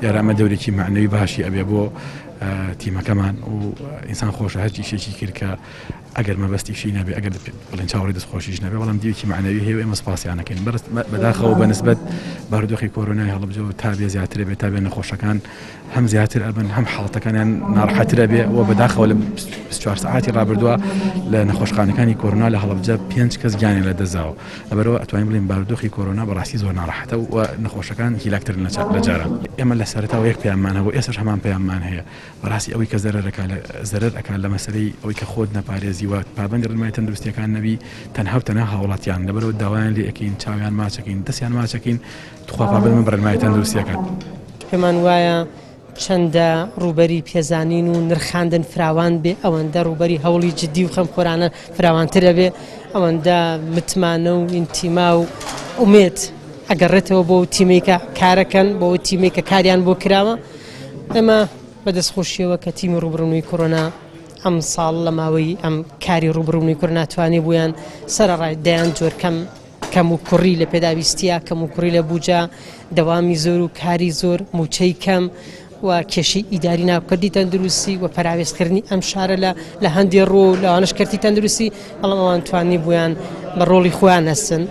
دیارە ئەمە دەورێکی مەعنەوی باشی ئەبێ بۆ تیمەکەمان و ئینسان خۆشە هەرچی ئیشێکی کرد کە ئەگەر مەبەستیشی نەبێ ئەگەر بڵێن چاوەڕێی دەستخۆشیش نەبێ بەڵام دیوێکی مەعنەوی هەیە و ئێمە سپاسیان ئەکەین بەرز بەداخەوە بە نسبەت بارودۆخی کۆرۆنای هەڵەبجەوە تا بێ زیاترە بێ تا بێ نەخۆشەکان هەم زیاتر ئەبن هەم حاڵەتەکانیان ناڕەحەترە بێ و بەداخەوە لە 24 سەعاتی ڕابردووە لە نەخۆشخانەکانی کۆرۆنا لە هەڵەبجە پێنج کەس گیانیان لەدەستداوە لەبەرئەوە ئەتوانین بڵێین بارودۆخی کۆرۆنا بەڕاستی زۆر ناڕەحەتە و نەخۆشەکان هیلاکترن لە جاران. ئێمە لە سەرەتاوە یەک پەیاممان هەبوو ئێستاش هەمان پەیاممان هەیە. بەڕاستی ئەوەی کە زەرەر ئەکا لە زەرەر ئەکا لە مەسەلەی ئەوەی کە خۆت نەپارێزی و پابەندی ڕێنمایی تەندروستییەکان نەبی تەنها و تەنها هاوڵاتیان لەبەرئەوە داوایان لێ ئەکەین چاویان ماچ ئەکەین دەستیان ماچ ئەکەین توخوا پابەند بن بە ڕێنمایی تەندروستییەکان. پێمان وایە چەندە ڕووبەری پێزانین و نرخاندن فراوان بێ، ئەوەندە ڕووبەری هەوڵی جدی و خەمخۆرانە فراوانتر ئەبێ، ئەوەندە متمانە و ئینتیما و ئومێد ئەگەڕێتەوە بۆ ئەو تیمەی کە کارەکەن، بۆ ئەو تیمەی کە کاریان بۆ کراوە. ئێمە بە دەستخۆشییەوە کە تیمی ڕووبڕوونەوەی کۆرۆنا ئەمساڵ لە ماوەی ئەم کاری ڕووبڕوونەوەی کۆرۆنا توانیبوویان سەرەڕای دەیان جۆر کەم کەموکوڕی لە پێداویستییە، کەموکوڕی لە بوجە، دەوامی زۆر و کاری زۆر، مووچەی کەم و کێشەی ئیداری ناو کەرتی تەندروستی و پەراوێزکردنی ئەم شارە لە لە هەندێ ڕوو و لەوانەش کەرتی تەندروستی، بەڵام ئەوان توانیبوویان بە ڕۆڵی خۆیان هەستن.